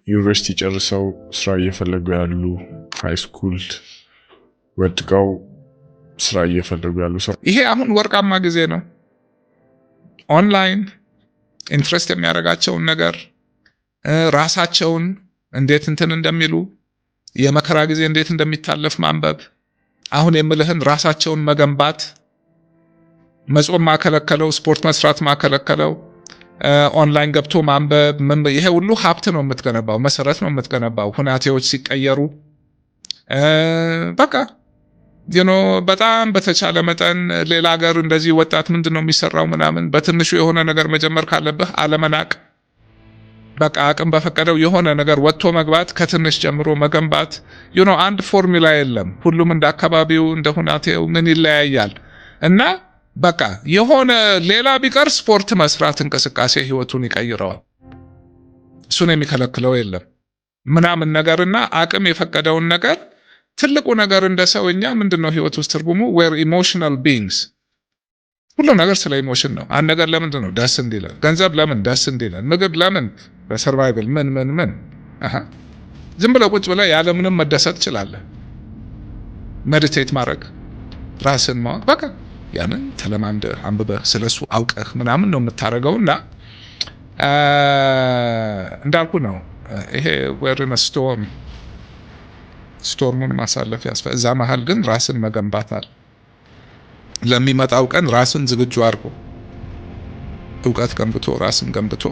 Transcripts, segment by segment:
ዩኒቨርሲቲ ጨርሰው ስራ እየፈለጉ ያሉ፣ high school ወድቀው ስራ እየፈለጉ ያሉ ሰው። ይሄ አሁን ወርቃማ ጊዜ ነው። Online interest የሚያደርጋቸውን ነገር፣ ራሳቸውን እንዴት እንትን እንደሚሉ፣ የመከራ ጊዜ እንዴት እንደሚታለፍ ማንበብ፣ አሁን የምልህን ራሳቸውን መገንባት፣ መጾም ማከለከለው፣ ስፖርት መስራት ማከለከለው፣ ኦንላይን ገብቶ ማንበብ፣ ይሄ ሁሉ ሀብት ነው የምትገነባው፣ መሰረት ነው የምትገነባው። ሁናቴዎች ሲቀየሩ በቃ በጣም በተቻለ መጠን ሌላ ሀገር እንደዚህ ወጣት ምንድን ነው የሚሰራው ምናምን፣ በትንሹ የሆነ ነገር መጀመር ካለብህ አለመናቅ፣ በቃ አቅም በፈቀደው የሆነ ነገር ወጥቶ መግባት፣ ከትንሽ ጀምሮ መገንባት። አንድ ፎርሙላ የለም። ሁሉም እንደ አካባቢው እንደ ሁናቴው ምን ይለያያል። እና በቃ የሆነ ሌላ ቢቀር ስፖርት መስራት፣ እንቅስቃሴ ህይወቱን ይቀይረዋል። እሱን የሚከለክለው የለም ምናምን ነገርና አቅም የፈቀደውን ነገር። ትልቁ ነገር እንደ ሰው እኛ ምንድን ነው ህይወት ውስጥ ትርጉሙ? We're emotional beings። ሁሉ ነገር ስለ emotion ነው። አንድ ነገር ለምንድን ነው ደስ እንዲለን? ገንዘብ ለምን ደስ እንዲለን? ምግብ ለምን? ለ survival ምን ምን ምን። ዝም ብለህ ቁጭ ብለህ ያለምንም መደሰት ትችላለህ። Meditate ማድረግ፣ ራስን ማወቅ፣ በቃ ያንን ተለማምደህ፣ አንብበህ፣ ስለሱ አውቀህ ምናምን ነው የምታደርገው። እና እንዳልኩ ነው፣ ይሄ we're in a storm፣ storm ኡን ማሳለፍ ያስፈ እዛ መሀል ግን ራስን መገንባት አለ። ለሚመጣው ቀን ራስን ዝግጁ አድርጎ፣ እውቀት ገንብቶ፣ ራስን ገንብቶ፣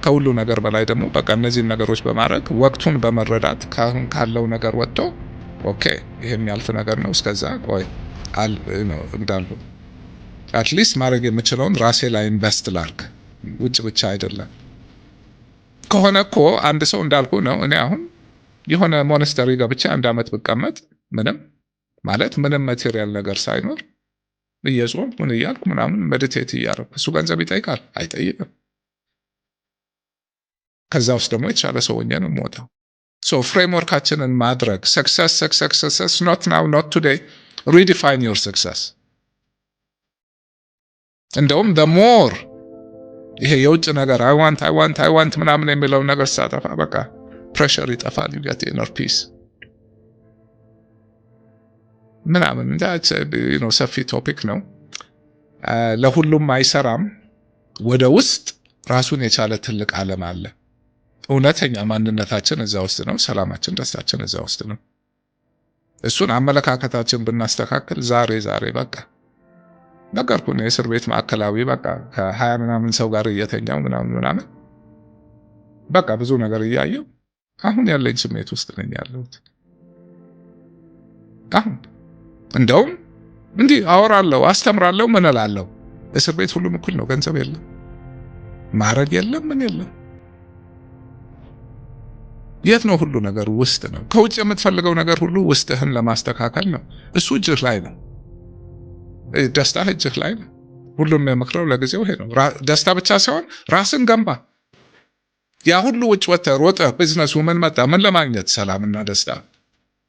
ከሁሉ ነገር በላይ ደግሞ በቃ እነዚህን ነገሮች በማድረግ፣ ወቅቱን በመረዳት፣ ካሁን ካለው ነገር ወጥቶ okay ይሄ የሚያልፍ ነገር ነው፣ እስከዛ ቆይ እንዳሉ at least ማድረግ የምችለውን ራሴ ላይ invest ላርግ፣ ውጭ ብቻ አይደለም። ከሆነ እኮ አንድ ሰው እንዳልኩ ነው። እኔ አሁን የሆነ monastery ገብቼ አንድ ዓመት ብቀመጥ፣ ምንም ማለት ምንም material ነገር ሳይኖር፣ እየጾምኩ ምን እያልኩ ምናምን meditate እያደረኩ፣ እሱ ገንዘብ ይጠይቃል? አይጠይቅም። ከዛ ውስጥ ደግሞ የተሻለ ሰው ሆኜ ነው የምወጣው። So framework ኣችንን ማድረግ success, success, success, not now, not today. Redefine your success። እንደውም the more ይሄ የውጭ ነገር I want, I want, I want ምናምን የሚለው ነገር ሳጠፋ በቃ pressure ይጠፋል። You get inner peace ምናምን። ሰፊ topic ነው። ለሁሉም አይሰራም። ወደ ውስጥ ራሱን የቻለ ትልቅ ዓለም አለ። እውነተኛ ማንነታችን እዛ ውስጥ ነው። ሰላማችን፣ ደስታችን እዛ ውስጥ ነው። እሱን አመለካከታችን ብናስተካክል ዛሬ ዛሬ በቃ ነገርኩህ፣ የእስር ቤት ማዕከላዊ በቃ ከ20 ምናምን ሰው ጋር እየተኛው ምናምን ምናምን በቃ ብዙ ነገር እያየው አሁን ያለኝ ስሜት ውስጥ ነኝ ያለሁት። አሁን እንደውም እንዲህ አወራለሁ፣ አስተምራለሁ፣ ምን እላለሁ። እስር ቤት ሁሉም እኩል ነው። ገንዘብ የለም፣ ማዕረግ የለም፣ ምን የለም። የት ነው? ሁሉ ነገር ውስጥ ነው። ከውጭ የምትፈልገው ነገር ሁሉ ውስጥህን ለማስተካከል ነው። እሱ እጅህ ላይ ነው። ደስታ እጅህ ላይ ነው። ሁሉም የምመክረው ለጊዜው ይሄ ነው። ደስታ ብቻ ሳይሆን ራስን ገንባ። ያ ሁሉ ውጭ ወጥተህ ሮጠህ ቢዝነሱ ምን መጣ ምን ለማግኘት፣ ሰላምና ደስታ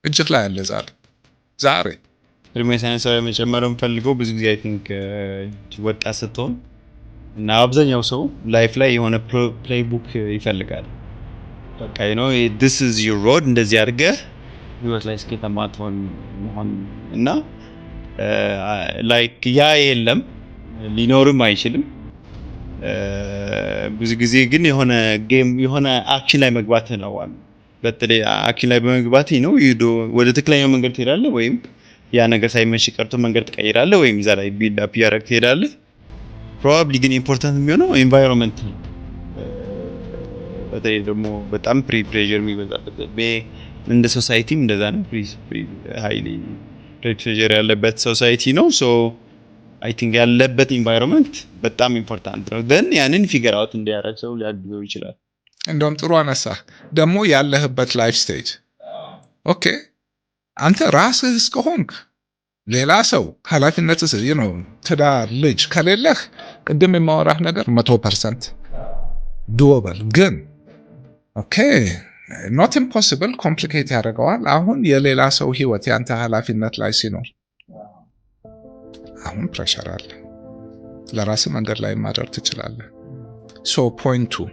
እጅህ ላይ አለ ዛሬ ዛሬ። እድሜ ሳይንሳዊ መጨመር የምፈልገው ብዙ ጊዜ I think ወጣት ስትሆን እና አብዛኛው ሰው life ላይ የሆነ playbook ይፈልጋል። በቃ this is your road፣ እንደዚህ አድርገህ ህይወት ላይ ስኬታማ ትሆን መሆን እና like ያ የለም፣ ሊኖርም አይችልም። ብዙ ጊዜ ግን የሆነ game የሆነ action ላይ መግባት ነው። በተለይ action ላይ በመግባት ነው ወደ ትክክለኛው መንገድ ትሄዳለህ፣ ወይም ያ ነገር ሳይመች ቀርቶ መንገድ ትቀይራለህ፣ ወይም እዛ ላይ build up እያደረግህ ትሄዳለህ። Probably ግን important የሚሆነው environment ነው። በተለይ ደግሞ በጣም peer pressure የሚበዛበት እንደ society ም እንደዛ ነው። Highly pressure ያለበት society ነው። So I think ያለበት environment በጣም important ነው። Then ያንን figure out እንዲያደርግ ሰው ሊያግዘው ይችላል። እንደውም ጥሩ አነሳህ። ደግሞ ያለህበት life stage፣ okay አንተ ራስህ እስከሆንክ፣ ሌላ ሰው ኃላፊነት ነው፣ ትዳር፣ ልጅ ከሌለህ ቅድም የማወራህ ነገር 100% doable ግን okay not impossible፣ complicate ያደርገዋል። አሁን የሌላ ሰው ህይወት ያንተ ኃላፊነት ላይ ሲኖር አሁን pressure አለ። ለራስህ መንገድ ላይ ማደር ትችላለህ። So point ኡ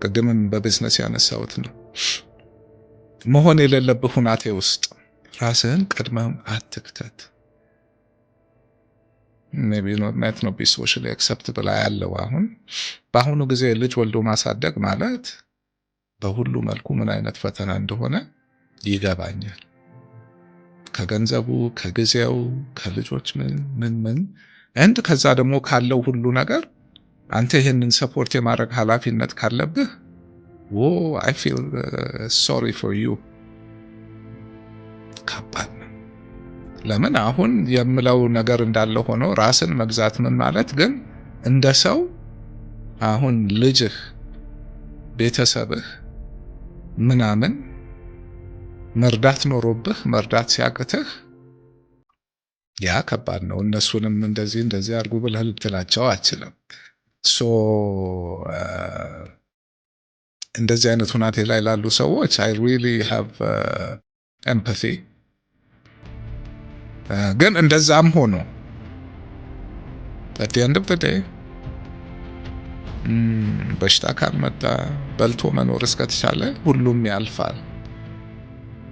ቅድምም በቢዝነስ ያነሳሁት ነው። መሆን የሌለብህ ሁናቴ ውስጥ ራስህን ቀድመህም አትክተት። Maybe might not be socially acceptable ያለው አሁን በአሁኑ ጊዜ ልጅ ወልዶ ማሳደግ ማለት በሁሉ መልኩ ምን አይነት ፈተና እንደሆነ ይገባኛል። ከገንዘቡ፣ ከጊዜው፣ ከልጆች ምን ምን ምን and ከዛ ደግሞ ካለው ሁሉ ነገር አንተ ይህንን support የማድረግ ኃላፊነት ካለብህ፣ oh, I feel sorry for you። ከባድ ነው። ለምን አሁን የምለው ነገር እንዳለ ሆኖ ራስን መግዛት ምን ማለት ግን እንደ ሰው አሁን ልጅህ፣ ቤተሰብህ ምናምን መርዳት ኖሮብህ መርዳት ሲያቅትህ ያ ከባድ ነው። እነሱንም እንደዚህ እንደዚህ አድርጉ ብለህ ልትላቸው አትችልም። So እንደዚህ አይነት ሁናቴ ላይ ላሉ ሰዎች I really have empathy። ግን እንደዛም ሆኖ at the end of the day በሽታ ካልመጣ፣ በልቶ መኖር እስከተቻለ ሁሉም ያልፋል።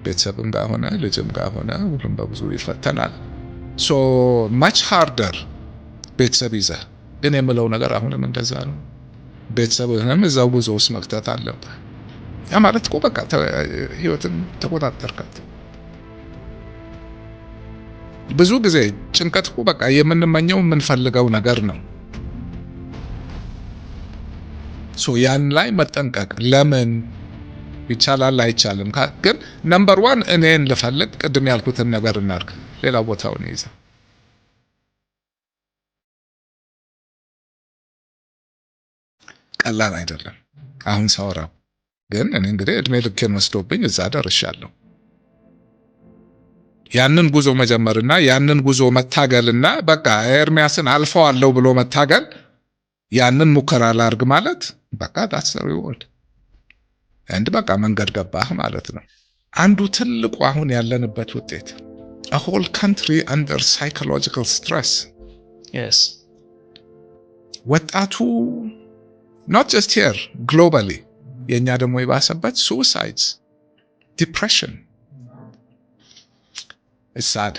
ቤተሰብም ጋር ሆነ ልጅም ጋር ሆነ ሁሉም በብዙ ይፈተናል። So much harder ቤተሰብ ይዘህ ግን የምለው ነገር አሁንም እንደዛ ነው። ቤተሰብህንም እዛው ጉዞ ውስጥ መክተት አለብህ። ያ ማለት እኮ በቃ ህይወትን ተቆጣጠርካት። ብዙ ጊዜ ጭንቀት እኮ በቃ የምንመኘው የምንፈልገው ነገር ነው። So ያን ላይ መጠንቀቅ ለምን ይቻላል አይቻልም። ግን number one እኔን ልፈልግ፣ ቅድም ያልኩትን ነገር እናድርግ፣ ሌላ ቦታውን ይዘ ቀላል አይደለም። አሁን ሳወራው ግን እኔ እንግዲህ እድሜ ልኬን ወስዶብኝ እዛ ደርሻለሁ። ያንን ጉዞ መጀመርና ያንን ጉዞ መታገልና በቃ ኤርሚያስን አልፈዋለሁ ብሎ መታገል፣ ያንን ሙከራ ላርግ ማለት በቃ that's reward and በቃ መንገድ ገባህ ማለት ነው። አንዱ ትልቁ አሁን ያለንበት ውጤት whole country under psychological stress። ወጣቱ not just here, globally፣ የእኛ ደግሞ የባሰበት suicides፣ depression፣ sad።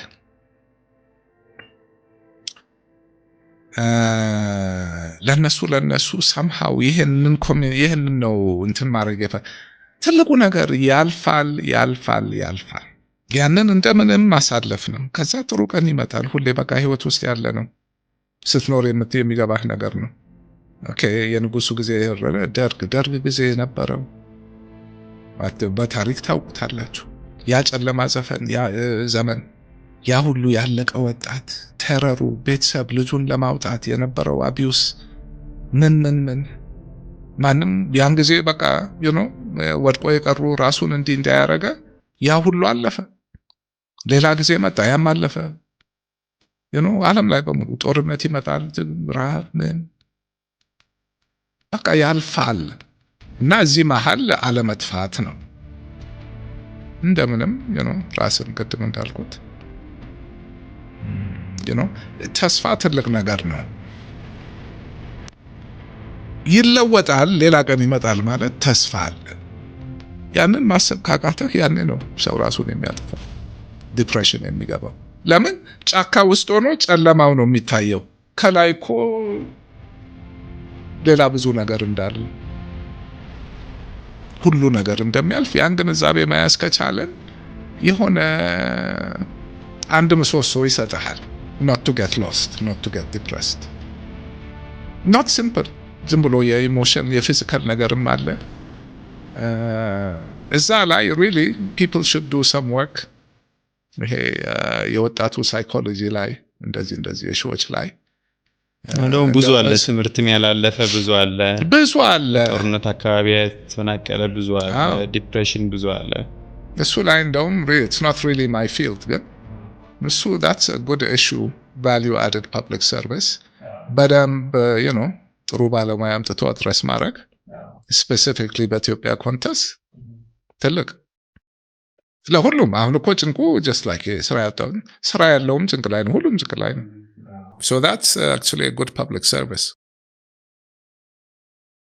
ለነሱ somehow ይህንን ነው እንትን ማድረግ። ትልቁ ነገር ያልፋል፣ ያልፋል፣ ያልፋል። ያንን እንደምንም ማሳለፍ ነው። ከዛ ጥሩ ቀን ይመጣል። ሁሌ በቃ ህይወት ውስጥ ያለ ነው። ስትኖር የሚገባህ ነገር ነው። Okay፣ የንጉሱ ጊዜ፣ ደርግ ጊዜ የነበረው በታሪክ ታውቁታላችሁ። ያ ጨለማ ዘፈን ያ ዘመን፣ ያ ሁሉ ያለቀ ወጣት፣ terror ኡ፣ ቤተሰብ ልጁን ለማውጣት የነበረው abuse ምን ምን ምን ማንም ያን ጊዜ በቃ ወድቆ የቀሩ ራሱን እንዲህ እንዳያረገ ያ ሁሉ አለፈ። ሌላ ጊዜ መጣ፣ ያም አለፈ። ዓለም ላይ በሙሉ ጦርነት ይመጣል፣ ረሃብ ምን በቃ ያልፋል። እና እዚህ መሀል አለመጥፋት ነው። እንደምንም ራስን ቅድም እንዳልኩት ተስፋ ትልቅ ነገር ነው። ይለወጣል፣ ሌላ ቀን ይመጣል ማለት ተስፋ አለ። ያንን ማሰብ ካቃተህ ያኔ ነው ሰው ራሱን የሚያጠፋው፣ depression የሚገባው። ለምን ጫካ ውስጥ ሆኖ ጨለማው ነው የሚታየው። ከላይ እኮ ሌላ ብዙ ነገር እንዳለ፣ ሁሉ ነገር እንደሚያልፍ ያን ግንዛቤ መያዝ ከቻለን የሆነ አንድ ምሰሶ ይሰጥሃል። Not to get lost, not to get depressed። Not simple። ዝም ብሎ የ emotion የ physical ነገርም አለ እዛ ላይ። Really people should do some work ይሄ የወጣቱ psychology ላይ እንደዚህ እንደዚህ issue ዎች ላይ። እንደውም ብዙ አለ፣ ትምህርትም ያላለፈ ብዙ አለ፣ ብዙ አለ፣ ጦርነት አካባቢ የተፈናቀለ ብዙ አለ፣ depression ብዙ አለ። እሱ ላይ እንደውም it's not really my field ግን እሱ that's a good issue፣ value added public service በደንብ ጥሩ ባለሙያ አምጥቶ address ማድረግ specifically በኢትዮጵያ context ትልቅ ለሁሉም። አሁን እኮ ጭንቁ just like ስራ ያጣው፣ ስራ ያለውም ጭንቅ ላይ ነው። ሁሉም ጭንቅ ላይ ነው። So that's actually a good public service.